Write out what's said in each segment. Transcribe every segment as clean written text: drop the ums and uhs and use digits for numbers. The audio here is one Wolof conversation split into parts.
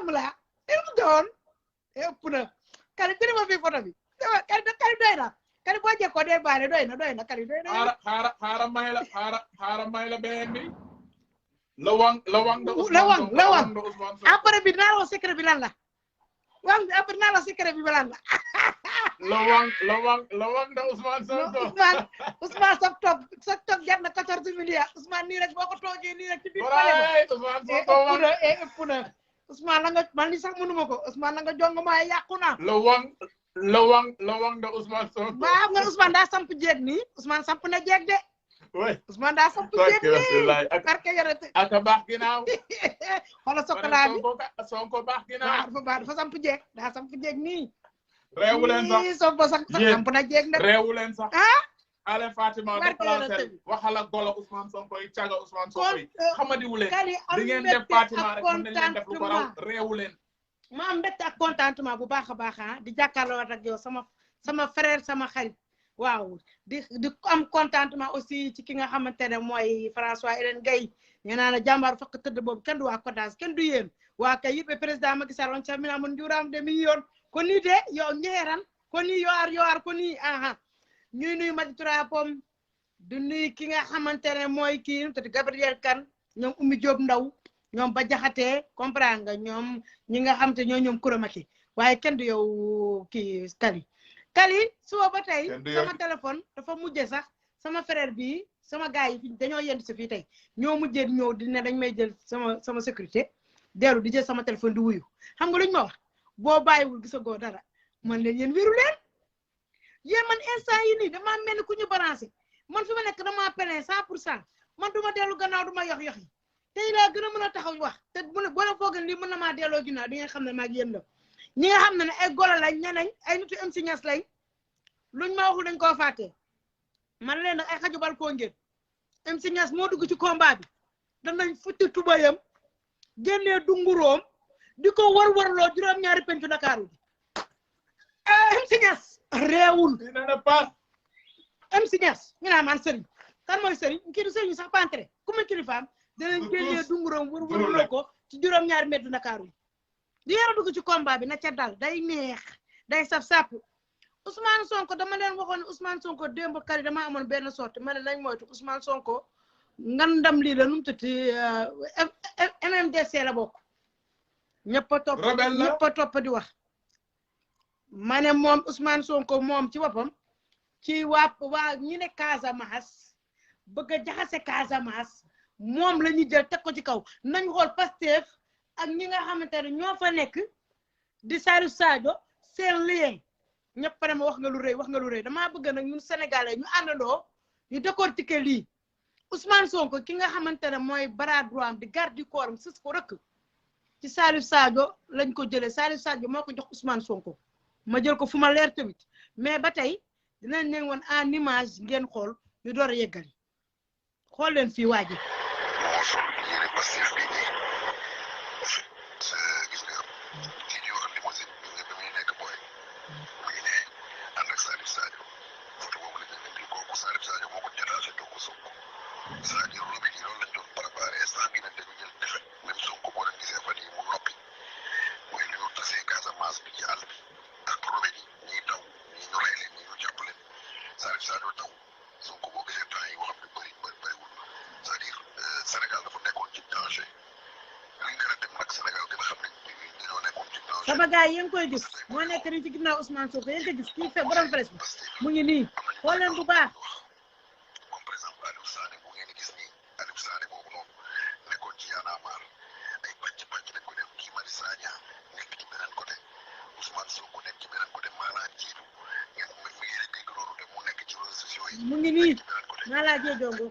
jàmm la mu doon ëpp na kali bi ma fi photo bi kali doy na kali boo jekkoo dee baale doy na kali doy na xaaral may la beneen bi lawang après bi dinaa la wax secret bi lan la wang bi après dinaa la wax secret bi lan la lawang da Ousmane Sonko Ousmane sa toog jar na 14 milliards Ousmane nii rek boo ko toogee nii rek ci biir pale ëpp na Ousmane la nga man li sax mënuma ko Ousmane la nga jong ma yàqu na lawang da Ousmane Sonko ba xam nga Ousmane daa samp jeeg nii Ousmane samp na jeeg de Ousmane daa samp jeeg nii barke yarate aka baax ginaaw xoolal sokola bi Sonko baax ginaaw dafa samp jeeg daa samp jeeg nii réewu leen sax Sonko sax samp na jeeg nag réewu leen sax ale Fatima déplacé waxal ak golo Ousmane Sonko yi caga Ousmane Sonko yi xamadiwu leen di ngeen def Fatima rek mën nañ leen def lu ko raw réewu leen ma am mbégte ak contentement bu baax a baax di jàkkaarloo ak yow sama frère sama xarit waaw di am contentement aussi ci ki nga xamante ne mooy François Hélène Gaye ñu naan la jàmbaar fakk tëdd boobu kenn du waa Codage kenn du yéen waa kay yëpp président Macky Sall on camina mon juram de million ko ni de yo ngeeran ko ni yoar ko ni ñuy nuyu Madi Trapom du nuyu ki nga xamante ne mooy kii te Gabriel Kane ñoom Oumy Diop Ndaw ñoom ba jaxatee comprendre nga ñoom ñi nga xam te ñoom Kuromaki waaye kenn du yow kii Kali suba ba tey sama téléphone dafa mujjee sax sama frère bi sama gars yi dañoo yend si fii tey ñoo mujjee ñëw di ne dañ may jël sama sécurité dellu di jël sama téléphone di wuyu xam nga luñ ma wax boo bàyyiwul gisagoo dara man leen yéen wéru leen yéen man instant yi nii damaa mel ni ku ñu balancé man fi ma nekk damaa plein 100% man du ma dellu gannaaw du ma yox yi tey laa gën a mën a taxaw wax te boo leen foogee lii mën na maa delloo ginnaaw di nga xam ne maa ngi yéen la ñi nga xam ne ay golo lañ ñeneñ ay nitu MC Niass lañ luñ ma waxul dañ koo fàtte man leen nag ay xaju bal koo ngeen MC Niass moo dugg ci combat bi danañ futti tubayam génnee dunguróom di ko warloo juróom-ñaari pencu Dakar bi MC Niass réewul dina pass MC Niass ñu naan man sëriñ kan mooy sëriñ kii du sëriñ sax pantre ku ma kilifaam danañ génnee dunguróom warloo ko ci juróom-ñaari pencu Dakar bi di yara dugg ci combat bi na ca dal day neex day saf-sap Ousmane Sonko dama leen waxoon ne Ousmane Sonko démb kari dama amoon benn sorte ma ne nañ moytu Ousmane Sonko ngandam lii la nu mu tuddee MMDC la bokk ñëpp a topp di wax ma ne moom Ousmane Sonko moom ci boppam ci waa ñi ne Casamance bëgg a jaxase Casamance moom la ñu jël teg ko ci kaw nañ xool Pastef ak ñi nga xamante ne ñoo fa nekk di Salif Sadio seen lien ñëpp pare ma wax nga lu rëy damaa bëgg nag ñun sénégalais ñu àndandoo ñu décortiquer lii Ousmane Sonko ki nga xamante ne mooy bras droit am di garde du corps am sës ko rëkk ci Salif Sadio lañ ko jëlee Salif Sadio moo ko jox Ousmane Sonko ma jël ko fu ma leer tamit mais ba tey dinañ leen woon en image ngeen xool ñu door a yeggali xool leen fii waa ji sama gars yi yéen koy gis moo nekk nii ci ginnaaw Ousmane Sonko yéen ko gis kii fe borom presse bi mu ngi nii xool leen bu baax mu ngi nii maa laa jee jongo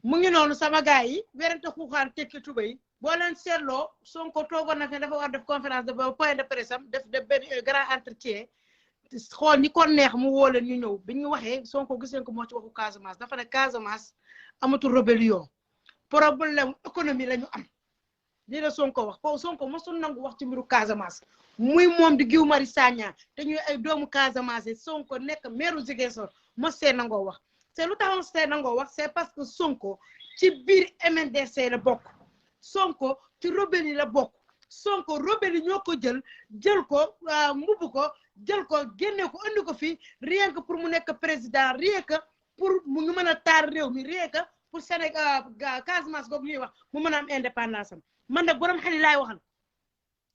mu ngi noonu sama gars yi werante xuuxaan tekki tuba yi boo leen seetloo Sonko toogoon na fi dafa war def conférence de point de presse am def benn grand entretien xool ñi ko neex mu woo leen ñu ñëw bi ñu waxee Sonko gis ngeen ko moo ci waxu Casamance dafa ne Casamance amatul rébellion problème économie la ñu am lii la Sonko wax foofu Sonko mosul nangu wax ci mbiru Casamance muy moom di Guy Marius Sagna te ñuy ay doomu Casamance Sonko nekk maire Ziguinchor mos see nangoo wax c'est lu taxoon see nangoo wax c'est parce que Sonko ci biir MNDC la bokk Sonko ci rebelle la bokk Sonko rebelle ñoo ko jël ko mbubb ko jël ko génne ko andi ko fii rien que pour mu nekk président rien que pour mu ngi mën a taar réew mi rien que pour Sénégal Casamance googu ñuy wax mu mën a am indépendance am man nag borom xel yi laay waxal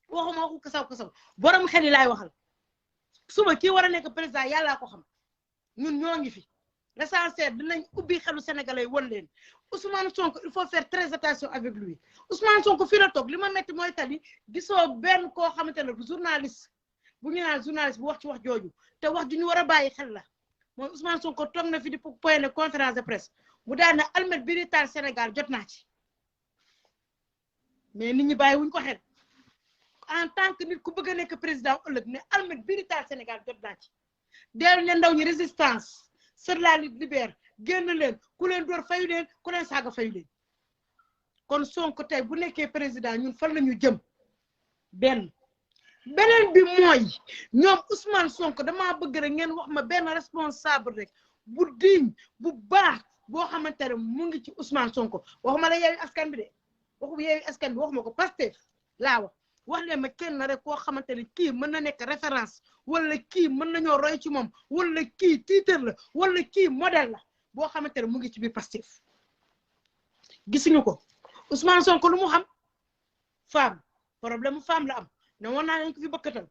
waxuma waxu kasaw borom xel yi laay waxal suba kii war a nekk président yàllaa ko xam ñun ñoo ngi fi l'essentiel dinañ ubbi xelu sénégalais won leen Ousmane Sonko il faut faire très attention avec lui Ousmane Sonko fii la toog li ma metti mooy tali gisoo benn koo xamante ne journaliste bu ñu naan journaliste bu wax ci wax jooju te wax ju ñu war a bàyyi xel la mooy Ousmane Sonko toog na fi di point de conférence de presse mu daan na almet bi di taal Sénégal jot naa ci mais nit ñi bàyyi wuñ ko xel en tant que nit ku bëgg a nekk président ëllëg ne almet bi di taal Sénégal jot naa ci dellu ne ndaw ñi résistance sur la lutte libère génn leen ku leen door fayu leen ku leen saaga fayu leen kon Sonko tey bu nekkee président ñun fan la ñu jëm beneen bi mooy ñoom Ousmane Sonko damaa bëgg rek ngeen wax ma benn responsable rek bu digne bu baax boo xamante ne mu ngi ci Ousmane Sonko waxuma la Yewwi Askan Wi de waxu Yewwi Askan Wi waxuma ko Pastef laa wax leen ma kenn rek koo xamante ne kii mën na nekk référence wala kii mën nañoo roy ci moom wala kii titre la wala kii modèle la boo xamante ne mu ngi ci biir Pastef gisuñu ko Ousmane Sonko lu mu xam femme problème femme la am ne woon naa leen ko fi bëkkatal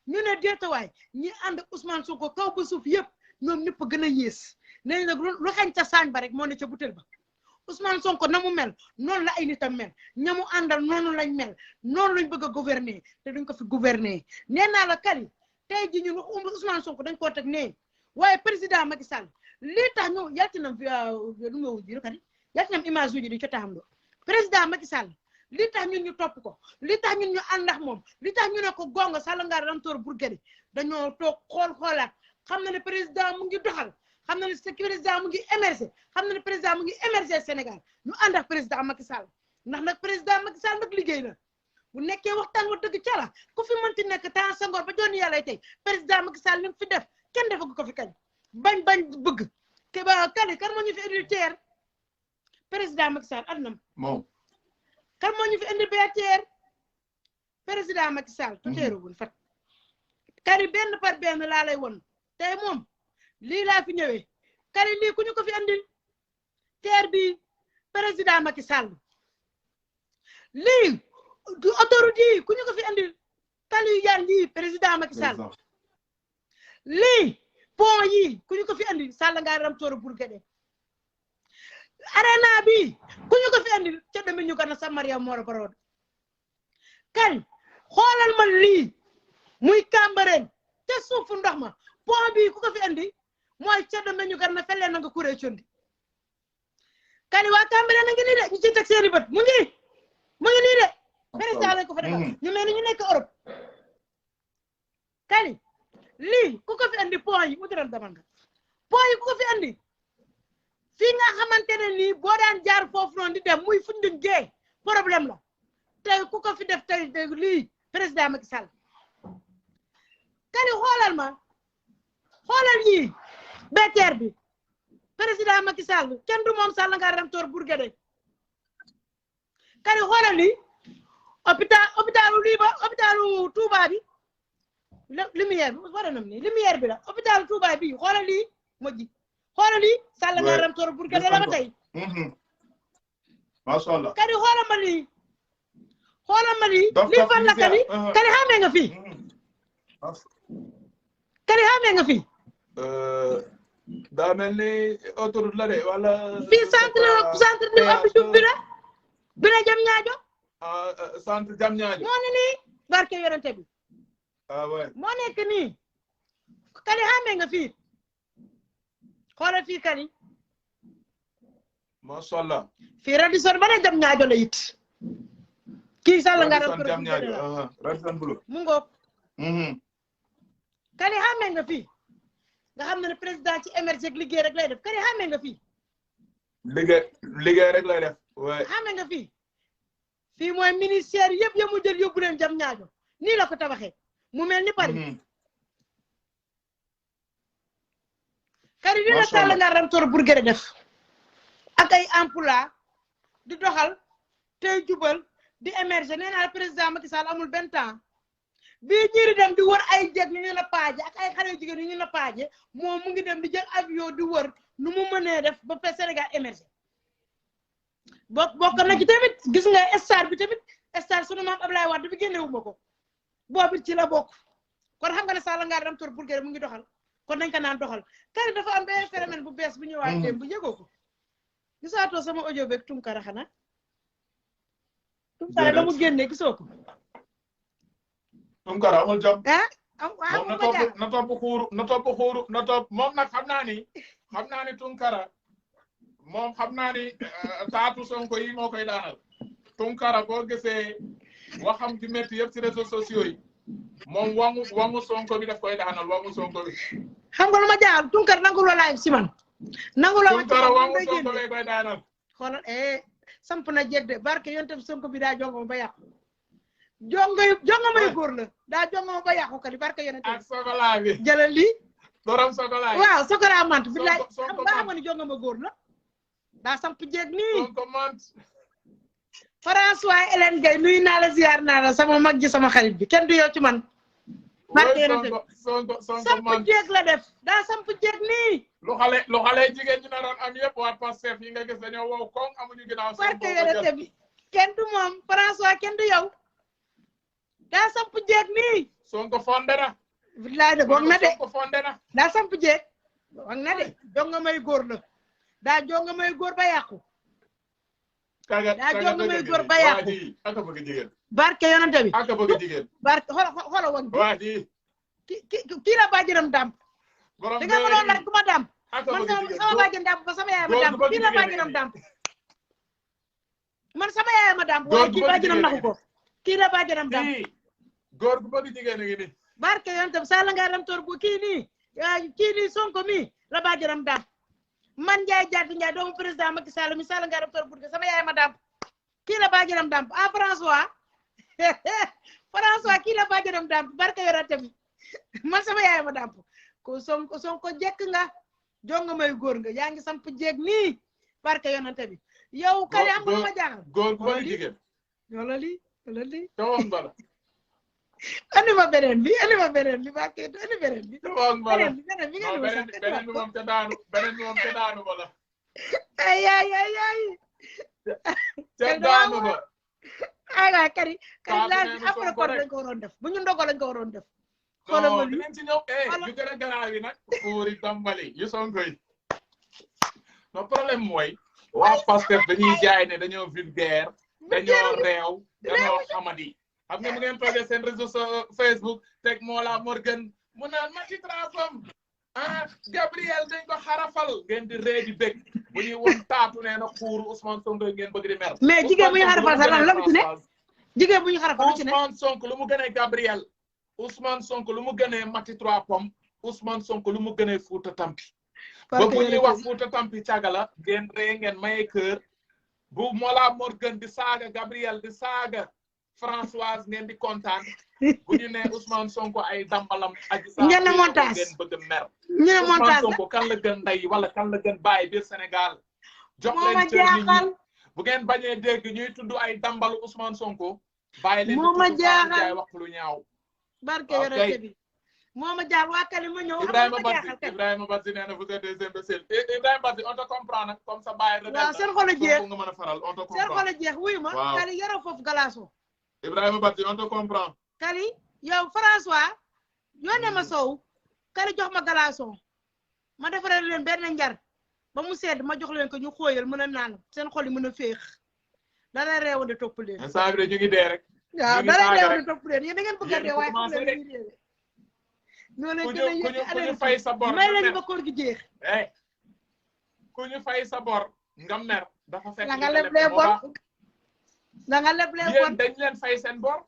ñu ne deetawaay ñi ànd Ousmane Sonko kaw ba suuf yëpp ñoom ñëpp gën a yées nee nag lu xañ ca saañ ba rek moo ne ca butel ba Ousmane Sonko na mu mel noonu la ay nitam mel ñamu àndal noonu lañ mel noonu lañ bëgg a gouverner te duñ ko fi gouverner nee naa la kali tey ji ñun Ousmane Sonko dañ koo teg nee waaye président Macky Sall lii tax ñu yaltinam lu ma wuj bi kali yaltinam image uji di co taxam do président Macky Sall li tax ñun ñu topp ko li tax ñun ñu ànd ak moom li tax ñu ne ko gonga Sàllangaar Ramtoor Bourguédé dañoo toog xoolaat xam na ne président mu ngi doxal xam na ne président mu ngi émerger xam na ne président mu ngi émerger Sénégal ñu ànd ak président Macky Sall ndax nag président Macky Sall nag liggéey na bu nekkee waxtaan wa dëgg ca la ku fi mënti nekk temps Senghor ba jooni yàlla tey président Macky Sall li mu fi def kenn defagu ko fi kañ bañ bëgg ke ba kani kan moo ñu fi indi TER président Macky Sall adnam moom kan moo ñu fi indi BRT président Macky Sall to teeruwul fat kari benn par benn laa lay won tey moom lii laa fi ñëwee kari lii ku ñu ko fi andil TER bi président Macky Sall lii du autoroute yi ku ñu ko fi andil tali yu yaan yi président Macky Sall lii pont yi ku ñu ko fi andil Sàllangaar Ramtoor Bourguédé arena bi ku ñu ko fi andil ca demi ñu gën a sa Mariam Moro Barod kari xoolal ma lii muy Cambérène ca suufu ndox ma pont bi ku ko fi andi mooy ca demi ñu gën a felle na nga kuree condi kari waa Cambérène na ngi nii de ñu ci teg seeni bët mu ngi nii de président lañ ko fa defal ñu mel ni ñu nekk Europe kari lii ku ko fi andi pont yi mu diral daman nga pont yi ku ko fi andi fii nga xamante ne nii boo daan jaar foofu noonu di dem muy Foundiougne Gueye problème la tey ku ko fi def tey lii président Macky Sall kari xoolal yii BRT bi président Macky Sall kenn du moom Sàllangaar Ramtoor Bourguédé kari xoolal lii hôpitalu lii ba hôpitalu Touba bi lumière bi waranam nii lumière bi la hôpitalu Touba bi xoolal lii mojji xoolal lii Sàllangaar Ramtoor Bourguédé la ba tey masha Allah kari xoolal ma lii lii fan la kari xamee nga fii kari xamee nga fii daa mel ni autoroute la de wala fii centre ni Abdou Diouf bi la jam ñaajo centre jam ñaajo moo ne nii barke yorante bi ouais moo nekk nii kari xamee nga fii xoolal fii kari macha allah. fii Radisson ba ne jam ñaajo la it. kii Sall nga doon jam ñaajo Radisson bulu. mu ngoog. Kani xamee nga fii nga xam ne président ci émergé liggéey rek lay def Kani xamee nga fii. liggéey rek lay def. waaye xamee nga fii. fii mooy ministère yëpp ya mu jël yóbbu leen jam ñaajo nii la ko tabaxee mu mel ni Paris. Kari dina Sall nga ram tor burgere def ak ay emploi di doxal tey jubal di émerger nee naa président Macky Sall amul benn temps bii ñiiri dem di wër ay jeg ñu la paaje ak ay xale yu jigéen ñu la paaje moom mu ngi dem di jël avion di wër nu mu mënee def ba Sénégal émerger bokk na ci tamit gis nga star bi tamit star sunu maam Ablaye Wade bi génnewu ma ko boobu ci la bokk kon xam nga ne Sall nga ram tor burgere mu ngi doxal kon nañ ko naan doxal Kari dafa am benn phénomène bu bees bu ñëwaat démb bu yëgoo ko gisaatoo sama audio beeg Tunkara xanaa Tunkara la mu génnee gisoo ko. Tunkara amul jom. moom na topp xuuru moom nag xam naa ni Tunkara moom xam naa ni taatu Sonko yi moo koy daanal Tunkara boo gisee waxam ci métti yëpp ci réseaux sociaux yi. moom wangu Sonko bi daf koy daanal wangu Sonko bi. xam nga lu ma jaaxal Tunkara nangu loo laay si man. nangu loo Tunkara wangu Sonko bi koy daanal. xoolal samp na jedde barke yonte Sonko bi daa jongo ba yàqu. jongo may góor la daa jongo ba yàqu kali barke yonte. ak sokola bi. jëlal lii. borom sokola yi. waaw sokola mant bi laay xam nga ni jongo ma góor la. daa samp jeeg nii. Sonko mant. François Hélène Gueye nuyu naa la ziar naa la sama mag ji sama xarit bi kenn du yow ci man. Sonko samp jeeg la def daa samp jeeg nii. lu xale jigéen ñi naroon am yëpp waa Pastef yi nga gis dañoo wow koŋ amuñu ginnaaw. barke yorete bi kenn du moom François kenn du yow daa samp jeeg nii. Sonko fonde na. bilaay de boog na de Sonko fonde na. daa samp jeeg boog na de jonga may góor la daa jonga may góor ba yàqu. daa jonga may góor ba yàqu. aka bëgg jigéen. barke yonente bi. aka bëgg jigéen. barke xola woon bi. waa ji. kii la bàjjenam dàmp. borom da nga ma doon laaj ku ma dàmp. aka bëgg jigéen sama bàjjen dàmp ba sama yaay ma dàmp kii la bàjjenam dàmp. man sama yaay ma dàmp waaye kii bàjjenam naxu ko. kii la bàjjenam dàmp. góor gu bëgg jigéen a ngi nii. barke yonente bi Sall nga ram tor bu kii nii Sonko mi la bàjjenam dàmp. man Ndiaye Diatta Ndiaye doomu président Macky Sall mi Sall nga ram tor bu sama yaay ma dàmp. kii la bàjjenam dàmp François kii la bàjjenam dàmp barke yorante bi man sama yaay ma dàmp ko Sonko jekk nga jonga may góor nga yaa ngi samp jeeg nii barke yorante bi yow Kari am nga ma jaaxal góor gu bëgg jigéen wala lii tawam bala andi ma beneen bi barke andi beneen bi tawam bala beneen bi moom te daanu bala ay te daanu ba waay Kari laaj après kon lañ ko waroon def bu ñu ndogo lañ ko waroon def xoolal ma lii dinañ ci ñëw yu gën a garaaw yi nag fuuri tàmbali yu Sonko yi no problème mooy waa Pastef dañuy jaay ne dañoo vulgaire dañoo réew dañoo xamadi xam nga mu ngeen toogee seen réseau Facebook teg Mollah Morgun mu naan Macky Trapam Gabriel dañ ko xarafal ngeen di ree di bég bu ñuy won taatu nee na xuuru Ousmane Sonko ngeen bëgg di mer. mais jigéen bu ñu xarafal sax lan la mu ci ne jigéen bu ñu xarafal lu ci ne Ousmane Sonko lu mu gënee Gabriel Ousmane Sonko lu mu gënee Mati Trois Pommes Ousmane Sonko lu mu gënee Fouta Tampi ba bu ñuy wax Fouta Tampi cagala ngeen ree ngeen maye kër bu Mollah Morgun di saaga Gabriel di saaga Françoise ngeen di kontaan bu ñu ne Ousmane Sonko ay dambalam aji sa ngeen montage ngeen bëgg mer ñu ne montage Ousmane Sonko kan la gën ndey wala kan la gën bàyyi biir Sénégal jox leen cër nit ñi bu ngeen bañee dégg ñuy tudd ay dambalu Ousmane Sonko bàyyi leen moo ma jaaxal wax lu ñaaw barke yorante bi moo ma jaaxal waa Kali ma ñëw Ibrahima Badji nee na vous êtes des imbéciles Ibrahima Badji on te comprend nag comme ça bàyyi rebelle waaw seen xol a jeex nga mën a faral on te comprend seen xol a jeex wuyu ma Kali yoroo foofu galaaso Ibrahima Badji on te comprend Kali yow François yónnee ma sow Kali jox ma galaaso ma defaral leen benn njar ba mu sedd ma jox leen ko ñu xóoyal mën a naan seen xol yi mën a féex dara réew de topp leen instant bi de ñu ngi dee rek waaw dara réew de topp leen yéen da ngeen bëgg a dee waaye xam leen ñu dee ñoo leen gën a yëg ku ñu fay sa bor may leen ba koor gi jeex ku ñu fay sa bor nga mer dafa fekk da nga leblee bor da nga leblee bor yéen dañ leen fay seen bor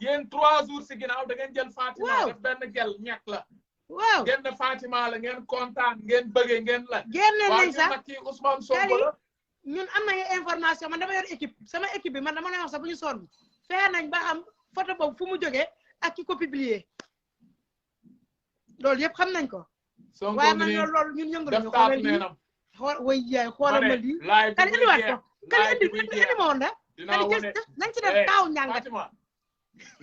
yéen 3 jours si ginnaaw da ngeen jël Fatima def benn gel ñàkk la waaw ngeen Fatima la ngeen kontaan ngeen bëggee ngeen la génne nañ sax nag kii Ousmane Sonko la ñun am nañu information man dama yor équipe sama équipe bi man dama lay wax sax bu ñu sonn fexe nañ ba xam photo boobu fu mu jógee ak ki ko publier loolu yëpp xam nañ ko waaye man loolu ñun yëngu nañu xoolal lii xool way yaay xoolal ma lii kan indiwaat ko kan indi ma woon da nañ ci def taaw ñàngat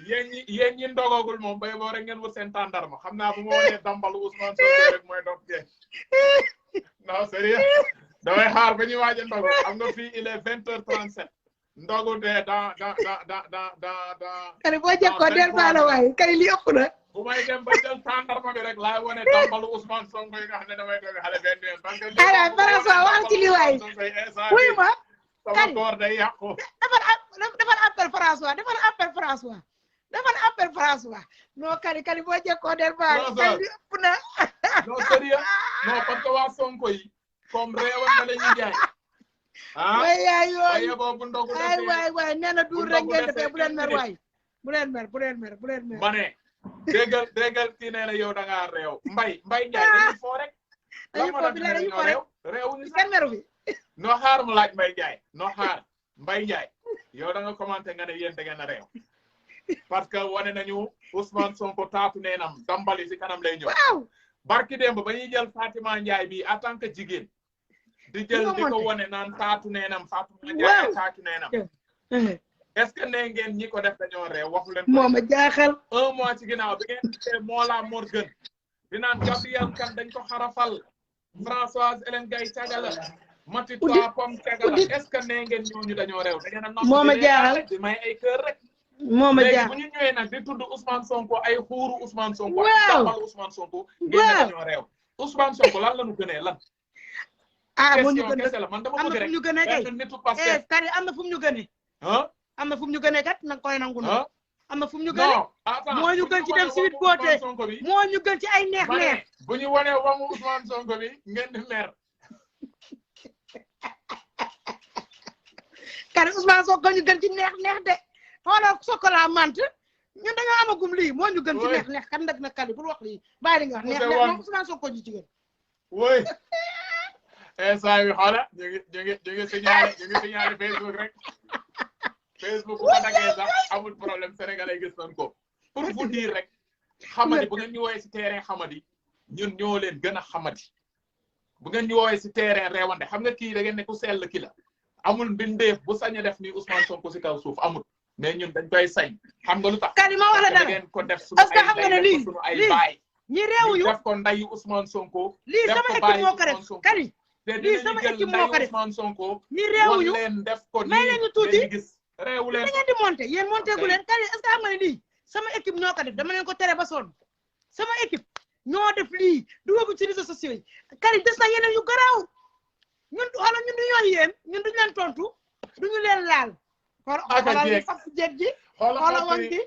yéen ñi ndogogul moom bay boo rek ngeen wut seen tàndarma xam naa bu ma wonee dambalu Ousmane Sonko rek mooy dog gee non sérieux damay xaar ba ñuy waaj a ndogu am nga fii il est 20h37 ndogu de dans kari boo jekkoo del baala waay kari li ëpp na bu may dem ba jël tàndarma bi rek laay wone dambalu Ousmane Sonko yi nga xam ne damay doge xale benn yoon parce que ay waay François wax ci li waay wuy ma sama koor day yàqu defal appel François defal appel François non kari boo jekkoo del baala kari li ëpp na non sérieux non parce que waa Sonko yi comme réewante la ñuy jaay waay yaay yooyu boobu ndogu ay waay nee na duur rek ngeen defee bu leen mer waay bu leen mer ma ne déggal kii nee na yow da ngaa réew mbay njaay dañuy foo rek dañuy foo bi la dañuy foo rek réewuñu sax kenn meru bi noo xaar mu laaj mbay njaay noo xaar mbay njaay yow da nga commenté nga ne yéen da ngeen a réew parce que wane nañu Ousmane Sonko taatu neenam dambali si kanam lay ñëw waaw barki démb ba ñuy jël Fatima Ndiaye bi en tant que jigéen di jël di ko wane naan taatu neenam Fatima Ndiaye taatu neenam est-ce que nee ngeen ñi ko def dañoo réew waxu leen moo ma jaaxal 1 mois ci ginnaaw bi ngeen gisee Mollah Morgun di naan Gabriel Kane dañ ko xarafal Françoise Hélène Gaye cagala Mati Toa Pom cagala est-ce que nee ngeen ñooñu dañoo réew da ngeen a nopp moo ma jaaxal di may ay kër rek moo ma jaaxal bu ñu ñëwee nag di tudd Ousmane Sonko ay xuuru Ousmane Sonko ak jàppal Ousmane Sonko ngeen dañoo réew Ousmane Sonko lan la ñu gënee lan moo ñu gën question la man dama bëgg rek ñu gënee kay nitu Pastef kari am na fu mu ñu gënee am na fu mu ñu gënee kat nanga koy nangu na am na fu mu ñu gënee moo ñu gën ci dem Sweet Beauté moo ñu gën ci ay neex bu ñu wanee wamu Ousmane Sonko bi ngeen di mer kari Ousmane Sonko ñu gën ci neex de xoolal chocolat menthe ñun dañoo amagum lii moo ñu gën ci neex kan nag na kali bul wax lii bàyyi li nga wax neex moom Ousmane Sonko ji ci gën woy saa yu xoola ñu ngi signalé Facebook rek Facebook bu ko daggee sax amul problème sénégalais gis nañ ko pour vous dire rek xamadi bu ngeen ñu woowee si terrain xamadi ñun ñoo leen gën a xamadi bu ngeen ñu woowee si terrain reewande xam nga kii da ngeen ne ku sell ki la amul mbindeef bu sañ a def ni Ousmane Sonko si kaw suuf amul mais ñun dañ koy sañ xam nga lu tax kari ma wax la dara ngeen ko def parce que xam nga ne lii suñu ay baay ñi réew yu def ko ndayu Ousmane Sonko lii sama équipe moo ko def kari lii sama équipe moo ko def Ousmane Sonko ñi réew yu leen def ko may leen ñu tuuti gis réew leen da ngeen di monté yéen monté gu leen kari est-ce que xam nga ne lii sama équipe ñoo ko def dama leen ko tere ba sonn sama équipe ñoo def lii dugal ko ci réseaux sociaux yi kari des na yeneen yu garaaw ñun xoolal ñun du ñooy yéen ñun duñu leen tontu duñu leen laal xoolal li fas jeeg ji xoolal wan gi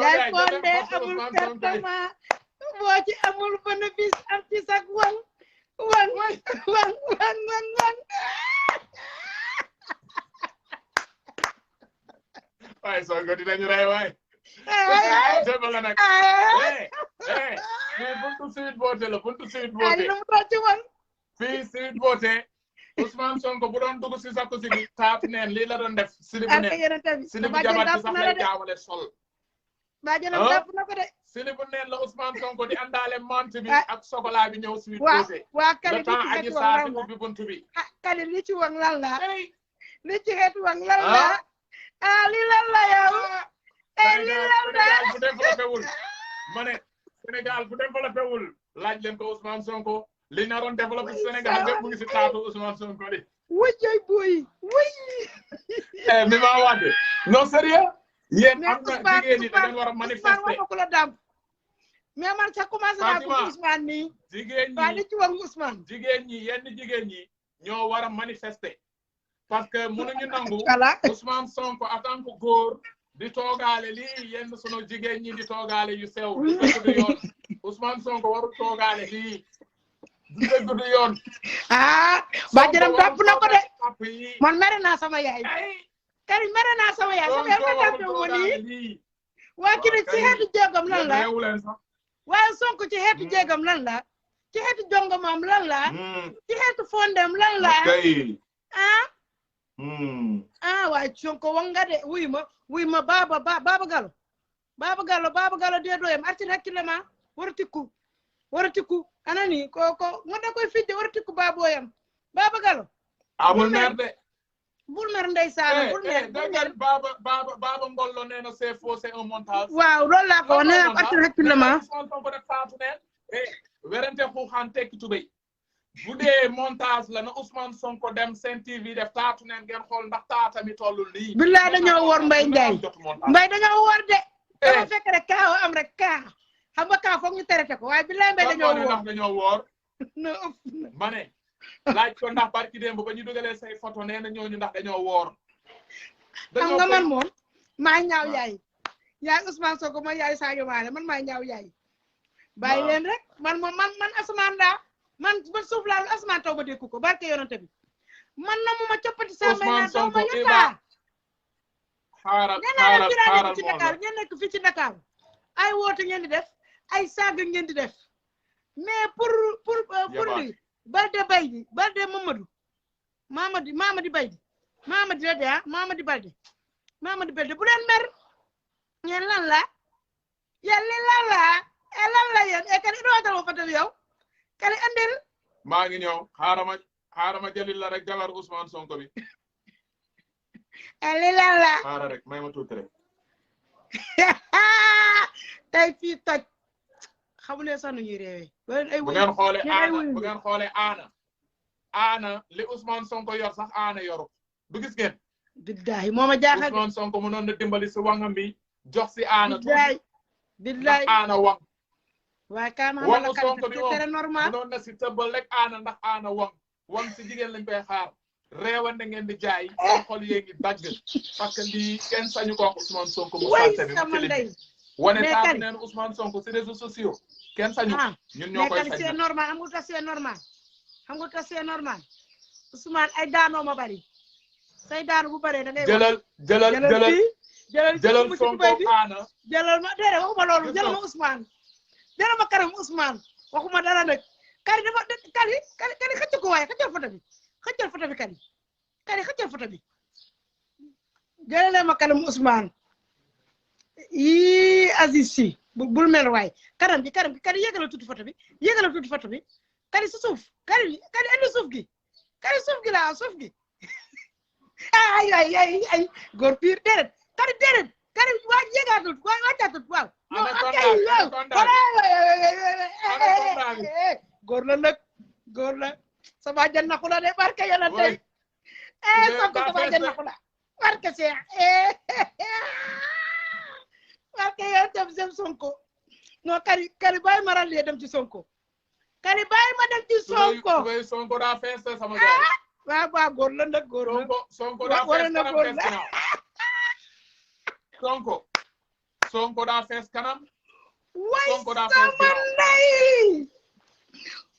yaay fondé amul pertement boo ci amul bénéfice am ci sax wan waaye Sonko dinañu rey waay seba nga nag fii buntu Sweet Beauté la buntu Sweet Beauté fii Sweet Beauté Ousmane Sonko bu doon dugg si sakku si bi taat neen lii la doon def silibu neen silibu jabar bi sax lay jaawale sol baajanam jàpp na ko de silibu neen la Ousmane Sonko di àndaale mante bi ak chocolat bi ñëw Sweet Beauté waa kali le temps aji saa di ubbi buntu bi kali li ci wang lan la li ci xeet wang lan la li lan la yow li lan la Sénégal bu développé wul ma ne Sénégal bu développé wul laaj leen ko Ousmane Sonko li naroon développé Sénégal bépp mu ngi si taatu Ousmane Sonko di wujjay boy wuy mi ma wàdde non sérieux yéen am na jigéen ñi da ngeen war a manifester mais man sax commencé naa ko Ousmane nii jigéen ñi li ci wax Ousmane jigéen ñi yenn jigéen ñi ñoo war a manifester parce que mënuñu nangu Ousmane Sonko en tant que góor di toogaale lii yenn sunu jigéen ñi di toogaale yu sew du dëgg du yoon Ousmane Sonko warul toogaale lii du dëgg du yoon baajanam topp na ko de papa yi man mere naa sama yaay Karim mere naa sama yaay sama yaay ko tàmpe mo nii waa ki ne ci xeetu jéegam lan la waaye Sonko ci xeetu jéegam lan la ci xeetu jongomam lan la ci xeetu fondem lan la waaye Sonko wanga de wuy ma Baba Gallo de doyam artin hakkillema wara tikku anani ko ngoda koy fijje wara tikku baboyam Baba Gallo amul mer de bul mer ndeysaan bul mer Baba Ngollo nee na c'est faux c'est un montage waaw loolu laa ko nee ko artin hakkillema Sonko def taatu neen werante xuuxaan tekki tubéy bu dee montage la na Ousmane Sonko dem Sen TV def taatu neen ngeen xool ndax taata mi tollul lii billaay dañoo wor Mbaye Ndiaye dañoo wor de dama fekk rek kaa am rek kaa xam nga kaa foog ñu terete ko waaye billaay Mbaye dañoo wor no ma ne laaj ko ndax barki démb ba ñu dugalee say photo nee na ñooñu ndax dañoo woor xam nga man moom maa ñaaw yaay Ousmane Sonko mooy yaay Sadio Mané man maa ñaaw yaay bàyyi leen rek man asamaan daa man suuf laa asamaan taw ba dékku ko barke yonante bi man na mu ma coppati sa may na taw ma yëppa xaaral ci Dakar ngeen nekk fii ci Dakar ay woote ngeen di def ay saaga ngeen di def mais pour li Balde Baydi Balde Mamadi Baydi Mamadi la de Mamadi Balde bu leen mer ngeen lan la yàlla lan la yéen e kadi ɗo talo fatal yow kadi andel maa ngi ñëw xaarama jalil la rek jabar Ousmane Sonko bi ali lan la xaara rek may ma tuuti rek tey fii toj xamulee sax nu ñuy réewee bu ngeen xoolee aana li Ousmane Sonko yor sax aana yoru du gis ngeen billahi moo ma jaaxal Ousmane Sonko mënoon na dimbali si wangam bi jox si aana billahi aana wang waaye kaama wangu Sonko bi c'est normal mënoon na si tëbbal rek aana ndax aana wang si jigéen lañ koy xaar réewande ngeen di jaay seen xol yee ngi dagg parce que lii kenn sañu ko Ousmane Sonko mu sant bi mu ci wane taatu neen Ousmane Sonko si réseaux sociaux kenn sañu ñun ñoo koy sañ c'est normal xam nga c'est normal Ousmane ay daanoo ma bari say daanu bu baree da ngay jëlal Sonko aana jëlal ma déedéet waxuma loolu jëlal ma Ousmane jëlal ma kanam Ousmane waxuma dara nag kari xëcc ko waaye xëccal photo bi kari xëccal photo bi jëlale ma kanam Ousmane yii Aziz Sy bul mel waay kanam gi kari yéegalal tuuti photo bi kari si suuf kari andi suuf gi laa suuf gi ay góor piir déedéet kari waa yéegaatul wàccaatul waaw góor la sama jan naxu la de barke yàlla tey Sonko sama jan naxu la barke Seex barke yàlla dem Sonko non kari bàyyi ma ràllee dem ci Sonko kari bàyyi ma dem ci Sonko Sonko daa fees sama gaay waaw góor la nag góor la Sonko daa fees kanam fees ginnaaw Sonko daa fees kanam Sonko daa fees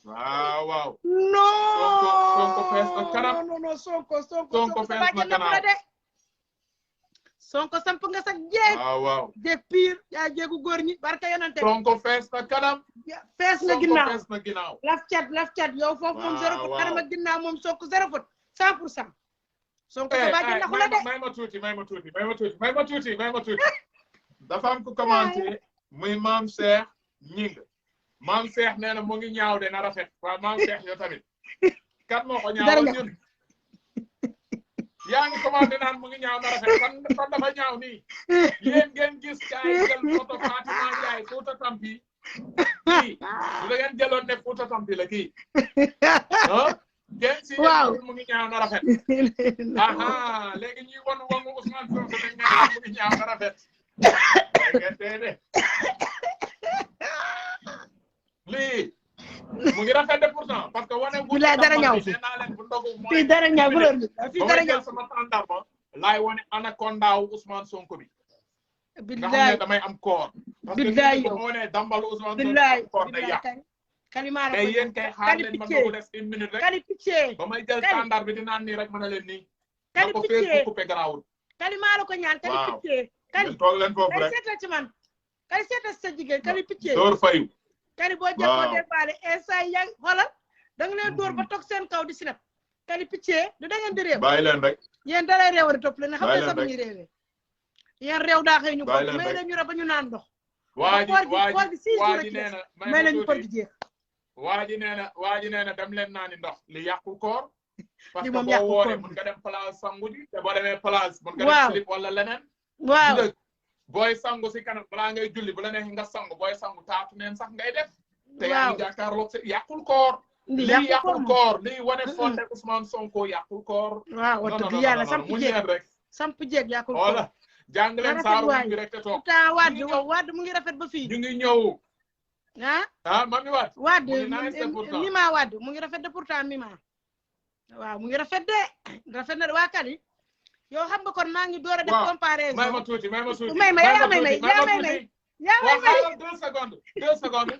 ginnaaw waaw Sonko fees na kanam non Sonko fees na kanam Sonko samp nga sax jeeg waaw jeeg piir yaa jeegu góor ñi barka yonante Sonko fees na kanam fees na ginnaaw laf cat yow foofu moom 0 faute kanam ak ginnaaw moom Sonko 0 faute 100% Sonko sa bàjjen naxu la de may ma tuuti dafa am ku commenté muy maam Cheikh ñing maam Cheikh nee na mu ngi ñaaw de na rafet waaw maam Cheikh yow tamit kat moo ko ñaawal ñun yaa ngi commenté naan mu ngi ñaaw na rafet kon dafa ñaaw nii yéen ngeen gis kaay jël photo Fatima Ndiaye Fouta Tampi kii bu da ngeen jëloon ne Fouta Tampi la kii ngeen si mu ngi ñaaw na rafet aha léegi ñuy won wangu Ousmane Sonko dañ ne mu ngi ñaaw na rafet ngeen de lii mu ngi rafet de pourtant parce que wane bu dara ñaaw fi fii dara ñaaw bu fii dara ñaaw sama tàndarma laay wane anaconda wu Ousmane Sonko bi nga xam ne damay am koor parce que bu ma wane dambalu Ousmane Sonko koor day yàq Kali maa la mais ko yéen kay xaar leen ma dogu des 1 minute rek Kali picce ba may jël standard bi di naan nii rek mën na leen nii Kali na ko picce Facebook coupé garaawul Kali maa la ko ñaan Kali waaw picce Kali toog leen foofu Kali rek seetal ci man Kali seetal sa jigéen Kali picce door fayu Kali boo jëkkoo dépaale instant yaa xoolal da nga leen door ba toog seen kaw di sinap Kali picce du da ngeen di réew bàyyi leen rek yéen da lay réew di topp leen xam Bàyyi nga leen sax rek. ñu réewee yéen réew daa xëy ñu Bàyyi ko leen may rek. leen ñu ba ñu naan ndox waa ji koor gi 6 jours waa ji ci nee des na may leen ñu koor gi jeex waa ji nee na dem leen naani ndox li yàqul koor parce Li que moom boo yàqul wooree koor. mun nga dem place sangu ji te boo demee place mun nga Waaw. dem slip wala leneen waaw ndëg booy sangu si kanam balaa ngay julli bu la neex nga sangu booy sangu taatu neen sax ngay def te yaa waaw ngi jàkkaarloog si yàqul koor li lii yàqul yàqul koor koor lii wane fonde Ousmane Sonko yàqul koor waaw wax dëgg yàlla samp mu jeeg ñeen rek samp jeeg yàqul koor wala jàng leen rafet saaru waay. bi rek te toog pourtant Wade mu ngi rafet ba fii ñu ngi ñëw ah mami Wade Wade mu ngi nice de pourtant. Mima Wade mu ngi rafet de pourtant Mima waaw mu ngi rafet de rafet na de waa Kali yow xam nga kon maa ngi door a def Waaw. comparaison may ma tuuti may yaa tuuti, may may yaa may may tuuti. yaa may waaw may xaaral 2 secondes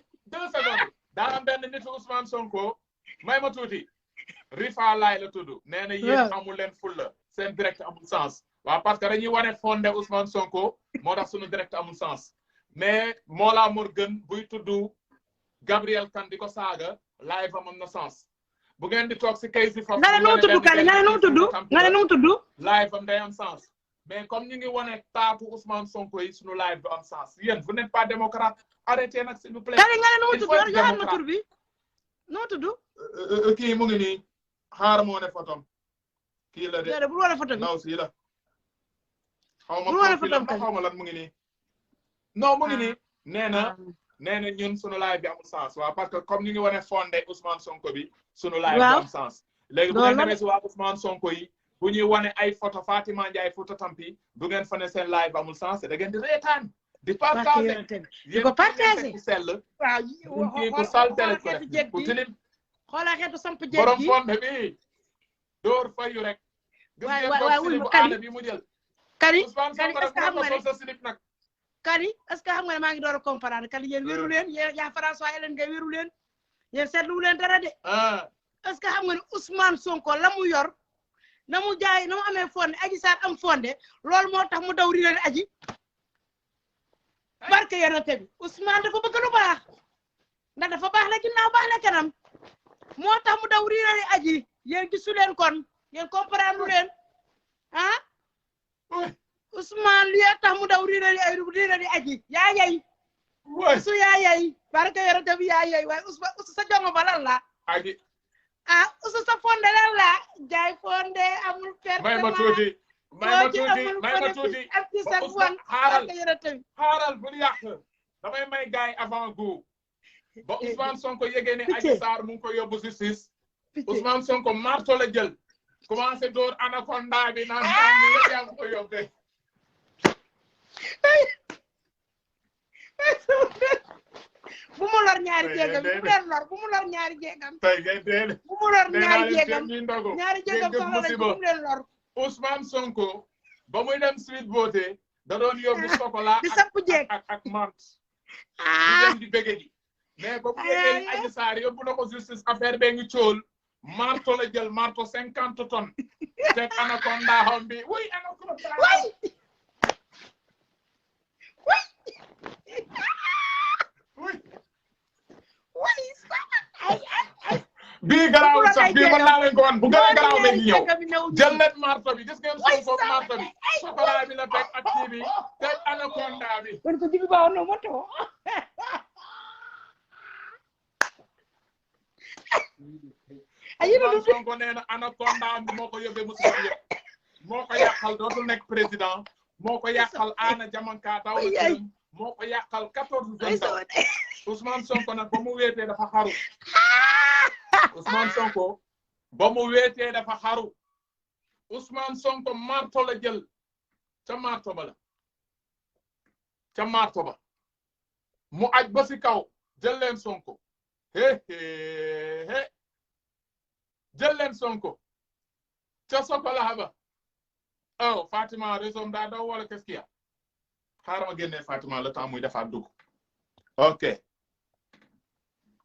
daa am benn nitu Ousmane Sonko may ma tuuti Rifa Laay la tudd nee na yéen amul leen fulla seen direct amul sens waaw parce que dañuy wane fondé Ousmane Sonko moo tax suñu direct amul sens mais Mollah Morgun buy tudd Gabriel Kane di ko saaga live am na sens bu ngeen di toog si kay si foofu nga ne nu mu tudd Kali nga ne nu mu tudd nga ne nu mu tudd live am day am sens mais comme ñu ngi wane taatu Ousmane Sonko yi suñu live du am sens yéen vous n'êtes pas démocrate arrêtez nag s'il vous plaît. Kali nga ne nu mu Il tudd faut être yoral ma démocrate. tur bi nu mu tudd kii mu ngi nii xaar moo ne photom kii la de déedéet bul wala photo bi ndaw si la xaw ma Bul wane profil am photom xaw ma lan mu ngi nii non mu ngi nii nee na ñun sunu live bi amul sens waaw parce que comme ñu ngi wane fondé Ousmane Sonko bi sunu live bi Waaw. am sens léegi bu Loolu ngeen la demee si waa Ousmane Sonko yi bu ñuy wane ay photo Fatima Ndiaye photo tampi du ngeen fa ne seen live amul sens da ngeen di reetaan di barke partager yonente bi di ko partager sell waaw kii ku salte la ko xeetu def jeeg ku bi tilim xoolal xeetu samp jeeg borom bi fonde bi door fayu rek gis waay ngeen waay borom wuy slip ma bu Kali aada bi mu jël Kali Ousmane Kali Sonko est-ce rek que moo xam nga ko ne sol sa slip nag Kali est-ce que xam nga ne maa ngi door a comparer Kali yéen wéru leen yéen yaa François Hélène Gueye wéru leen yéen seetlu leen dara de est-ce que xam nga ne Ousmane Sonko la mu yor na mu jaay na mu amee fonde Adji Sarr am fonde loolu moo tax mu daw ri leen aji barke yonente bi Ousmane dafa bëgg lu baax ndax dafa baax la ginnaaw baax la kanam moo tax mu daw ri leen aji yéen gisu leen kon yéen comprendre leen ah Ousmane li tax mu daw ri leen aji yaa yey su yaa yey barke yonente bi yaa yey waaye Ousmane sa jongo ba lan la aji usu sa fonde lan la jaay fonde amul perte may ma tuuti may ma tuuti ak ci sa fon xaaral barke yonente bi xaaral bul yàq damay may gaay avant goût ba Ousmane Sonko yégee ne Picc. Adji Sarr mu ngi ko yóbbu justice Ousmane Sonko marto la jël commencé door anaconda bi naan ni yëpp yaa ngi ko yóbbee bu mu lor ñaari jéegam bu mu leen lor bu mu lor ñaari jéegam tey ngay dee bu mu lor ñaari jéegam ñi ndogu ñaari jéegam soxla lañ bu mu leen lor Ousmane Sonko ba muy dem Sweet Beauté da doon yóbbu chocolat di sapp jeeg ak menthe di ah dem di bëgge ji mais ba mu yégee ni Adji Sarr yóbbu na ko justice affaire bee ngi cool marto la jël marto 50 tonnes teg anaconda xom bi oui anaconda way oui way ay ay bii garaaw sax bii mën naa leen ko wan bu gën a garaaw léegi ñëw ñëw jël leen marto bi gis ngeen Sonko marto bi chocolat bi la teg ak kii bi teg anaconda bi kon ko jibi baaw no moto ay Ousmane Sonko nee na anaconda bi moo ko yóbbee musiba yëpp moo ko yàqal dootul nekk président moo ko yàqal Anna Diamanka daw la këram moo ko yàqal 14 ans Ousmane Sonko nag ba mu wéetee dafa xaru Ousmane Sonko ba mu wéetee dafa xaru Ousmane Sonko marto la jël ca marto ba la ca marto ba mu aj ba si kaw jël leen Sonko he jël leen Sonko ca Sokola ba oh Fatima réseau daa daw wala qu'est-ce qu'il y a xaaral ma génnee Fatima le temps muy defaat dugg ok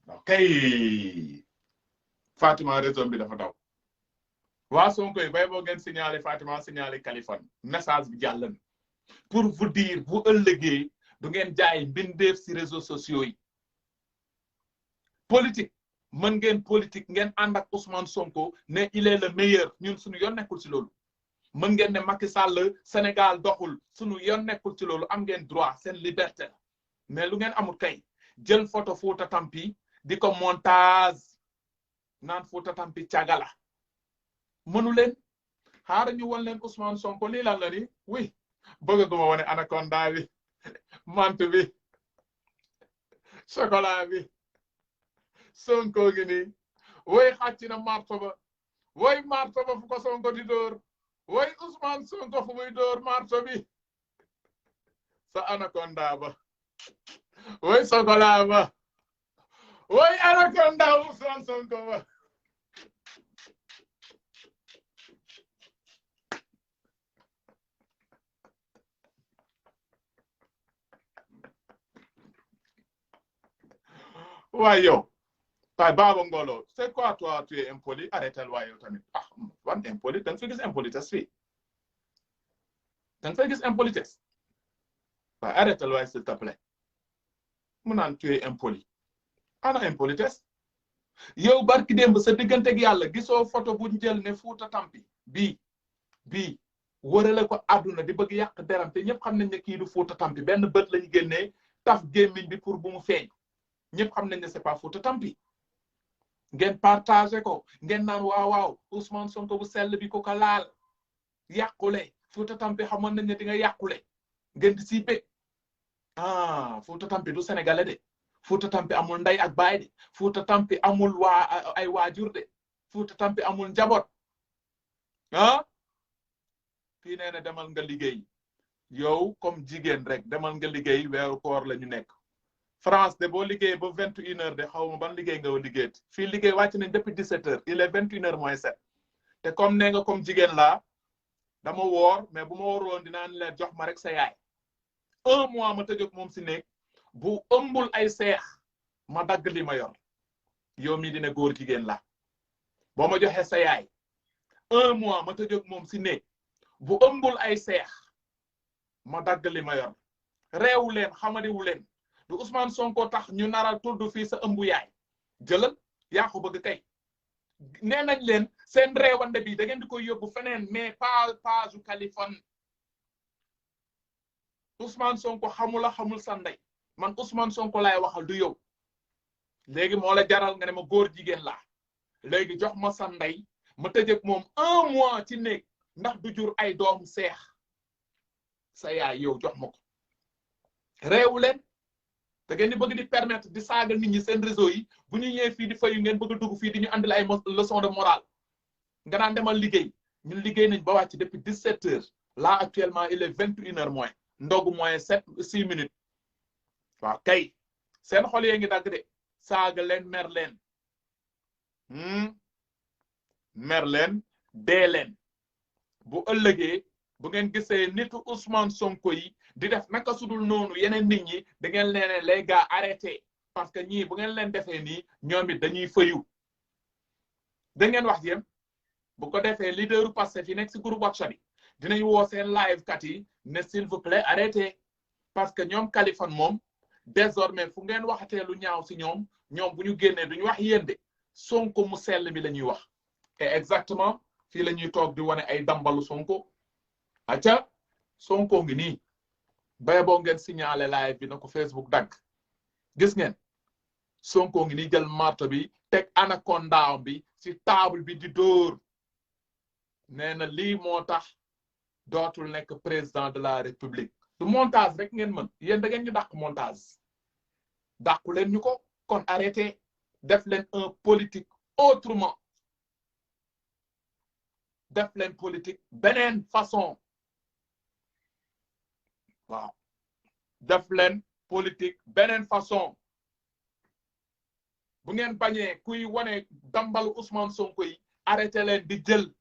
Okay. Fatima raison bi dafa daw. Waa Sonko yi bay boo ngeen signaler Fatima signaler Kaliphone message bi jàll na pour vous dire bu ëllëgee du ngeen jaay mbindeef si réseaux sociaux yi. Politique mën ngeen politique ngeen ànd ak Ousmane Sonko ne il est le meilleur ñun suñu yoon nekkul ci loolu. Mën ngeen ne Macky Sall Sénégal doxul suñu yoon nekkul ci loolu am ngeen droit seen liberté mais lu ngeen amul kay jël photo Fouta Tampi di ko montage naan Fouta Tampi cagala mënu leen xaaral ñu won leen Ousmane Sonko lii lan la ni oui bëgg guma wane anaconda bi mante bi chocolat bi Sonko gi nii woy xàcc na marto ba woy marto ba fu ko Sonko di dóor woy Ousmane Sonko fu muy dóor marto bi sa anaconda ba woy chocolat ba woy anaconda Ousmane Sonko ba waaye yow waaye Baba Ngolo c'est quoi toi tu es impoli arrêtel waaye yow tamit ah wan impoli da nga fay gis impolitesse fii da nga fay gis impolitesse waaye arrêtel waaye s'il te plaît mu naan tu es impoli ana impolitesse yow barki démb sa digganteeg yàlla gisoo photo bu jël ne Fouta Tampi bii wërale ko àdduna di bëgg yàq deram te ñëpp xam nañ ne kii du Fouta Tampi benn bët lañu génnee taf gémmiñ bi pour bu mu feeñ ñëpp xam nañ ne c'est pas Fouta Tampi ngeen partagé ko ngeen naan waaw Ousmane Sonko bu sell bi ko ka laal yàqule Fouta Tampi xamoon nañ ne di nga yàqule ngeen di sipe ah Fouta Tampi du sénégalais de Fouta Tampi amul ndey ak baay de Fouta Tampi amul ay waajur de Fouta Tampi amul njaboot ah fii nee na demal nga liggéey yow comme jigéen rek demal nga liggéey weeru koor la ñu nekk France de boo liggéey ba 21h de xaw ma ban liggéey nga liggéey fii liggéey wàcc nañ depuis 17h il est 21h moins 7 te comme nee nga comme jigéen laa dama woor mais bu ma wooroon dinaa leen jox ma rek sa yaay 1 mois ma tëjoo moom si nekk bu ëmbul ay seex ma dagg li ma yor yow mii dina góor jigéen la boo ma joxee sa yaay 1 mois ma tëjoo moom si nekk bu ëmbul ay seex ma dagg li ma yor réewu leen xamadiwu leen du Ousmane Sonko tax ñu nara tudd fii sa ëmbu yaay jëlal yaa ko bëgg kay nee nañ leen seen réewande bi da ngeen di koy yóbbu feneen mais pas u Kaliphone Ousmane Sonko xamul sa ndey man Ousmane Sonko laay waxal du yow léegi moo la jaral nga ne ma góor jigéen laa léegi jox ma sa ndey ma tëjëg moom 1 mois ci néeg ndax du jur ay doomu seex sa yaay yow jox ma ko réewu leen da ngeen di bëgg di permettre di saaga nit ñi seen réseau yi bu ñu ñëwee fii di fayu ngeen bëgg a dugg fii di ñu andil ay leçon de morale nga naan demal liggéey ñun liggéey nañ ba wàcc depuis 17h là actuellement il est 21h moins ndogu moins 6 minutes waaw kay seen xol yee ngi dagg de saaga leen mer leen mer leen dee leen bu ëllëgee bu ngeen gisee nitu Ousmane Sonko yi di def naka sudul noonu yeneen nit ñi da ngeen leen les gars arrêté parce que ñii bu ngeen leen defee nii ñoom it dañuy fayu da ngeen wax yéen bu ko defee leaderu Pastef yi nekk si groupe WhatsApp yi dinañ woo seen live kat yi ne s'il vous plaît arrêté parce que ñoom Kaliphone moom désormais fu ngeen waxatee lu ñaaw si ñoom bu ñu génnee duñu wax yéen de Sonko mu sell mi la ñuy wax et exactement fii la ñuy toog di wane ay dambalu Sonko acca Sonko ngi nii bay boo ngeen signalé live bi na ko Facebook dagg gis ngeen Sonko ngi nii jël marto bi teg anaconda bi ci table bi di dóor nee na lii moo tax dootul nekk président de la république du montage rek ngeen mën yéen da ngeen ñu dàq montage dàqu leen ñu ko kon arrêté def leen un politique autrement def leen politique beneen façon waaw def leen politique beneen façon bu ngeen bañee kuy wane dambalu Ousmane Sonko yi arrêté leen di jël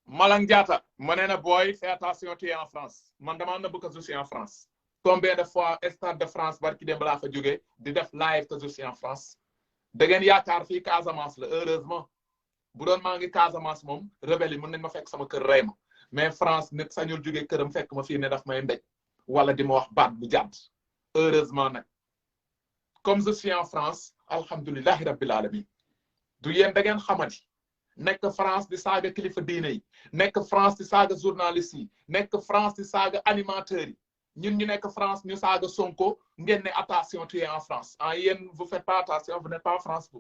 Malang Diatta ma nee na booy fais attention tu es en France man dama na bëgg je suis en France combien de fois Stade de France barki dem laa fa jógee di def live que je suis en France da ngeen yaakaar fii Casamance la heureusement bu doon maa ngi Casamance moom rebelle yi mën nañ ma fekk sama kër rey ma mais France nit sañul jógee këram fekk ma fii ne daf may mbéj wala di ma wax baat bu jàdd heureusement nag comme je suis en France alhamdulillahi rabbil alamin du yéen da ngeen xamati nekk France di saaga kilifa diine yi nekk France di saaga journaliste yi nekk France di saaga animateurs yi ñun ñu nekk France ñu saaga Sonko ngeen ne attention tu es en France ah yéen vous faites pas attention vous n'êtes pas en France bu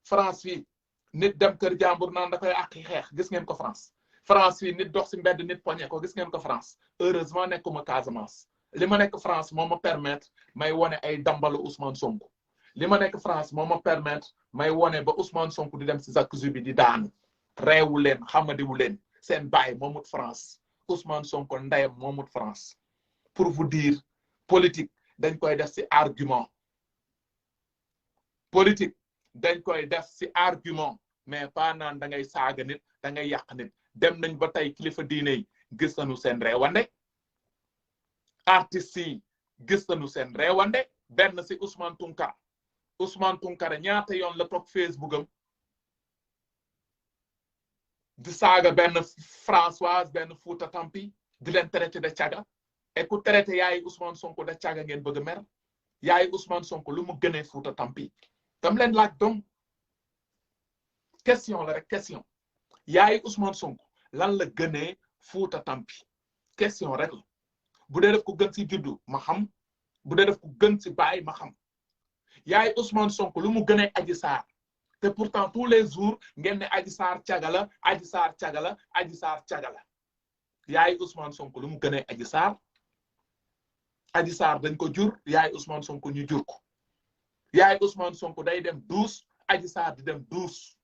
France fii nit dem kër jàmbur naan da koy àqi xeex gis ngeen ko France France fii nit dox si mbedd nit poñe ko gis ngeen ko France heureusement nekkuma Casamance li ma nekk France moo ma permettre may wone ay dambalu Ousmane Sonko li ma nekk France moo ma permettre may wone ba Ousmane Sonko di dem si Zakuzu bi di daanu reewu leen xamadiwu leen seen baay moomut France Ousmane Sonko ndeyam moomut France pour vous dire politique dañ koy def si argument politique dañ koy def si argument mais pas naan da ngay saaga nit da ngay yàq nit dem nañ ba tey kilifa diine yi gis nañu seen reewande artistes yi gis nañu seen reewande benn si Ousmane Tounkara ñaata yoon la toog Facebook am di saaga benn Françoise benn Fouta Tampi di leen traité de caga et ku traité yaayi Ousmane Sonko de caga ngeen bëgg a mer yaayi Ousmane Sonko lu mu gënee Fouta Tampi tam leen laaj donc question la rek question yaayi Ousmane Sonko lan la gënee Fouta Tampi question rek la bu dee def ko gën si juddu ma xam bu dee def ko gën si baay ma xam yaay Ousmane Sonko lu mu gënee Adji Sarr te pourtant tous les jours ngeen ne Adji Sarr caga la Adji Sarr caga la Adji Sarr caga la yaay Ousmane Sonko lu mu gënee Adji Sarr Adji Sarr dañ ko jur yaay Ousmane Sonko ñu jur ko yaay Ousmane Sonko day dem douce Adji Sarr di dem douce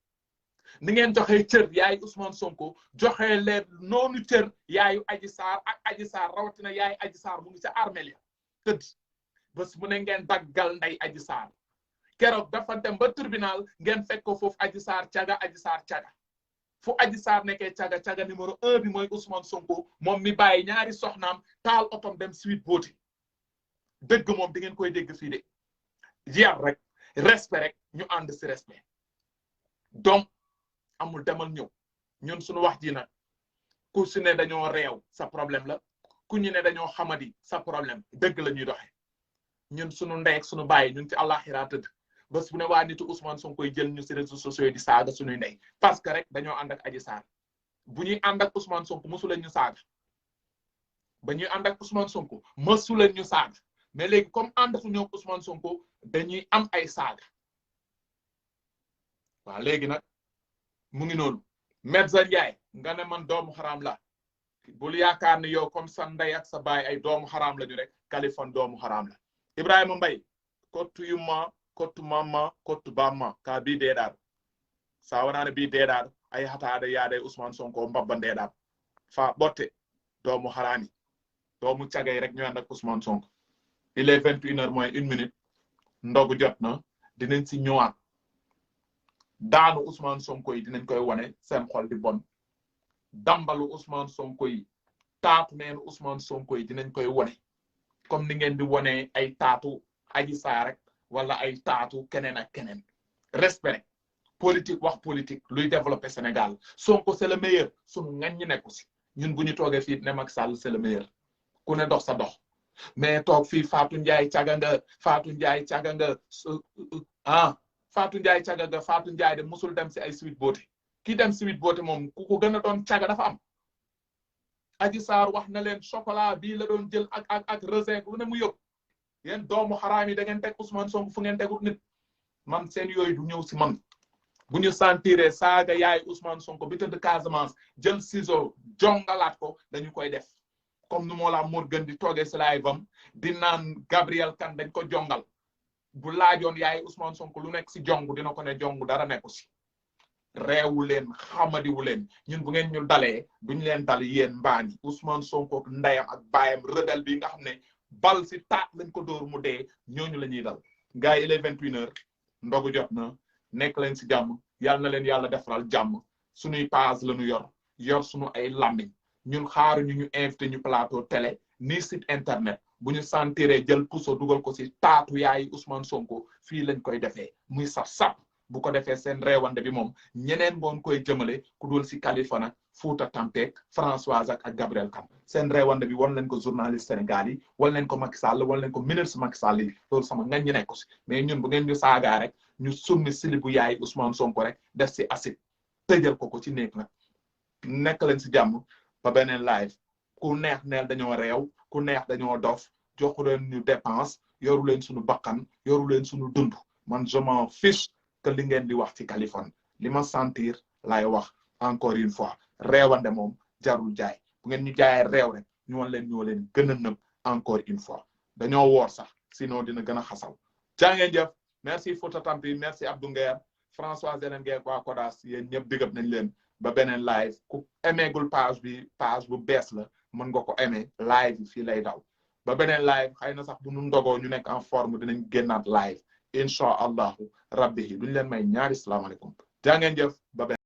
ni ngeen joxe cër yaay Ousmane Sonko joxe leen noonu cër yaayu Adji Sarr ak Adji Sarr rawatina yaay Adji Sarr mu ngi ca armeel ya tëdd bés bu ne ngeen daggal nday Adji Sarr keroog dafa dem ba tribunal ngeen fekk ko foofu Adji Sarr caga Adji Sarr caga fu Adji Sarr nekkee caga numéro 1 bi mooy Ousmane Sonko moom mi bàyyi ñaari soxnaam taal otom dem Sweet Beauty dëgg moom di ngeen koy dégg fii de yar rek respect rek ñu ànd si respect donc amul demal ñëw ñun suñu wax ji nag ku si ne dañoo réew sa problème la ku ñu ne dañoo xamadi sa problème dëgg la ñuy doxe ñun suñu ndey ak suñu bàyyi ñun ci àllaxira tëdd bés bu ne waa nitu Ousmane Sonko koy jël ñu si réseaux sociaux yi di saaga suñuy ndey parce que rek dañoo ànd ak Adji Sarr bu ñuy ànd ak Ousmane Sonko mosu leen ñu saaga ba ñuy ànd ak Ousmane Sonko mosu leen ñu saaga mais léegi comme àndatu ñoo Ousmane Sonko dañuy am ay saaga waaw léegi nag mu ngi noonu Medza Ndiaye nga ne man doomu xaraam la bul yaakaar ne yow comme sa ndey ak sa baay ay doomu xaraam lañu rek Kaliphone doomu xaraam la Ibrahima Mbaye kottu yumma kottu mamma kottu bamma ka bi deeɗaɗo sa wonano bi deeɗaɗo ay hataɗo yaade Ousmane Sonko mbabba ndeɗaɗo fa ɓotte doomu harani doomu cagay rek ñu ànd ak Ousmane Sonko il est 21h moins 1 minute ndogu jot na dinañ si ñëwaat daanu Ousmane Sonko yi dinañ koy wone seen xol di bon dambalu Ousmane Sonko yi taatu neenu Ousmane Sonko yi dinañ koy wone comme ni ngeen di wone ay taatu Adji Sarr rek wala ay taatu keneen ak keneen respect politique wax politique luy développer Sénégal Sonko c'est le meilleur sunu ngañ ñi nekku si ñun bu ñu toogee fii ne Macky Sall c'est le meilleur ku ne dox sa dox mais toog fii Fatou Ndiaye caga nga Fatou Ndiaye caga nga Fatou Ndiaye caga nga Fatou Ndiaye de musul dem si ay Sweet Beauty ki dem Sweet Beauty moom ku ko gën a doon caga dafa am Adji Sarr wax na leen chocolat bii la doon jël ak raisin lu ne mu yóbbu yéen doomu xaraam yi da ngeen teg Ousmane Sonko fu ngeen tegut nit man seen yooyu du ñëw si man bu ñu sentiré saaga yaay Ousmane Sonko bi tëdd Casamance jël ciseau jongalaat ko dañu koy def comme nu moo la Morgan di toogee si live am di naan Gabriel Kane dañ ko jongal bu laajoon yaay Ousmane Sonko lu nekk si jong dina ko ne jong dara nekku si reewu leen xamadiwu leen ñun bu ngeen ñu dalee duñ leen dal yéen mbaani Ousmane Sonko ak ndeyam ak baayam rebelle bi nga xam ne bal si taat lañ ko dóor mu dee ñooñu la ñuy dal gars yi il est 21h ndogu jot na nekk leen si jàmm yal na leen yàlla defaral jàmm suñuy page la ñu yor suñu ay làmmiñ ñun xaaruñu ñu invité ñu plateau télé ni site internet bu ñu sentiree jël puso dugal ko si taatu yaay Ousmane Sonko fii lañ koy defee muy sap bu ko defee seen réewande bi moom ñeneen ngoon koy jëmale ku dul si Khalifa nag Fouta Tampe Françoise ak Gabriel Kane seen réewande bi wan leen ko journaliste Sénégal yi wan leen ko Macky Sall wan leen ko ministre Macky Sall yi loolu sama ngañ ñi nekk si mais ñun bu ngeen ñu saagaa rek ñu summi silibu yaay Ousmane Sonko rek def si acide tëjal ko ci néeg nag nekk leen si jàmm ba beneen live ku neex neel dañoo réew ku neex dañoo dof joxu leen ñu dépense yoru leen suñu bakkan yoru leen suñu dund man je m'en fiche que li ngeen di wax ci Californie li ma sentir lay wax encore une fois réewande moom jarul jaay bu ngeen ñu jaayee réew rek ñoo leen gën a nëb encore une fois dañoo woor sax sinon dina gën a xasaw jaa ngeen jëf merci Fouta Tampi merci Abdou Nguer Françoise Hélène Nguer waa Kodas yéen ñëpp bigab nañ leen ba beneen live ku aimégul page bu bees la mën nga ko aimé live yi fii lay daw ba beneen live xëy na sax bu nu ndogoo ñu nekk en forme dinañ génnaat live incha allahu rabbi duñ leen may ñaari salaamaaleykum jaa ngeen jëf ba beneen